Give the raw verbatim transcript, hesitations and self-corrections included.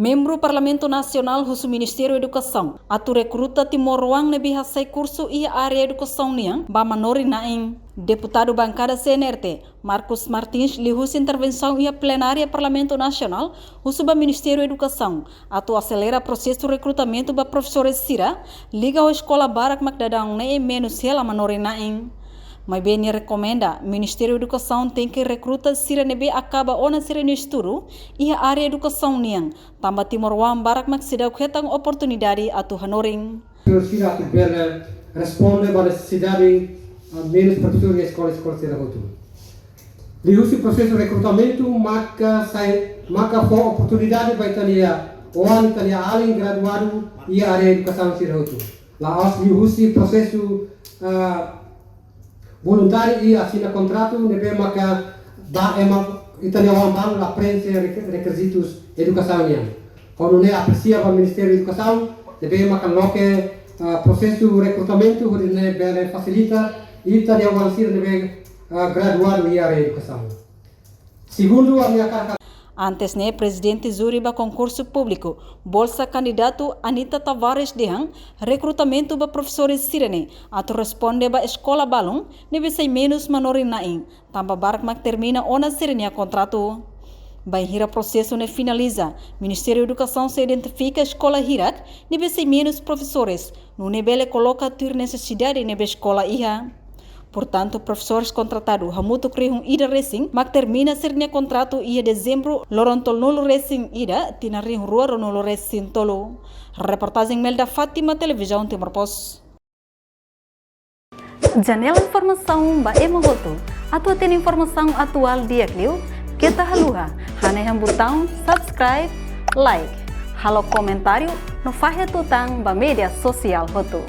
Membru Parlamentu Nasionál husu Ministériu Edukasaun atu rekruta timoroan ne'ebé hasai kursu iha área edukasaun nian ba manorin-na'in. Deputadu bankada C N R T, Marcos Martins, liuhusi intervensaun iha plenária Parlamentu Nasionál, husu ba Ministériu Edukasaun atu aselera prosesu rekrutamentu ba profesores sira, liga ho eskola barak mak daudaun ne'e menus hela manorin-na'in. Maibé nia rekomenda Ministériu Edukasaun tenke rekruta sira ne'ebé akaba ona sira-nia estudu iha área edukasaun nian, tanba timoroan barak mak seidauk hetan oportunidade atu hanorin. Profesór sira atu bele responde ba nesesidade, ah, menus profesór iha eskola, eskola sira hotu. Liuhusi prosesu rekrutamentu maka sai, maka fó oportunidade ba ita-nia oan, ita-nia alin graduadu iha área edukasaun sira hotu. La'ós liuhusi prosesu, ah, voluntáriu i asina kontratu ne'ebé maka ba ema ita-nia oan balu la prenxe rek-, rekizitus edukasaun nian. Hodi nune'e apresia ba Ministériu Edukasaun ne'ebé maka loke, ah, prosesu rekrutamentu hodi nune'e bele fasilita ita-nia oan sira ne'ebé, ah, graduadu iha área edukasaun. Segundu ami akan. Antes ne'e, prezidente júri ba konkursu públiku bolsa kandidatu Anita Tavares dehan rekrutamentu ba profesores sira-ne'e atu responde ba eskola balun ne'ebé sai menus manorin-na'in, tanba barak mak termina ona sira-nia kontratu. Bainhira prosesu ne'e finaliza, Ministériu Edukasaun sei identifika eskola hirak ne'ebé sai menus profesores, nune'e bele koloka tuir nesesidade ne'ebé eskola iha. Portantu, profesores kontratadu hamutuk rihun ida resin mak termina sira-nia kontratu iha Dezembru loron tolunulu resin ida, tinan rihun rua ruanulu resin tolu. Reportajen Melda Fátima, Televizaun Timor Post. Janela informasaun ba ema hotu. Atu hatene informasaun atuál di'ak liu, keta haluha hanehan butaun subscribe, like, halo komentáriu no fahe tutan ba média sosiál hotu.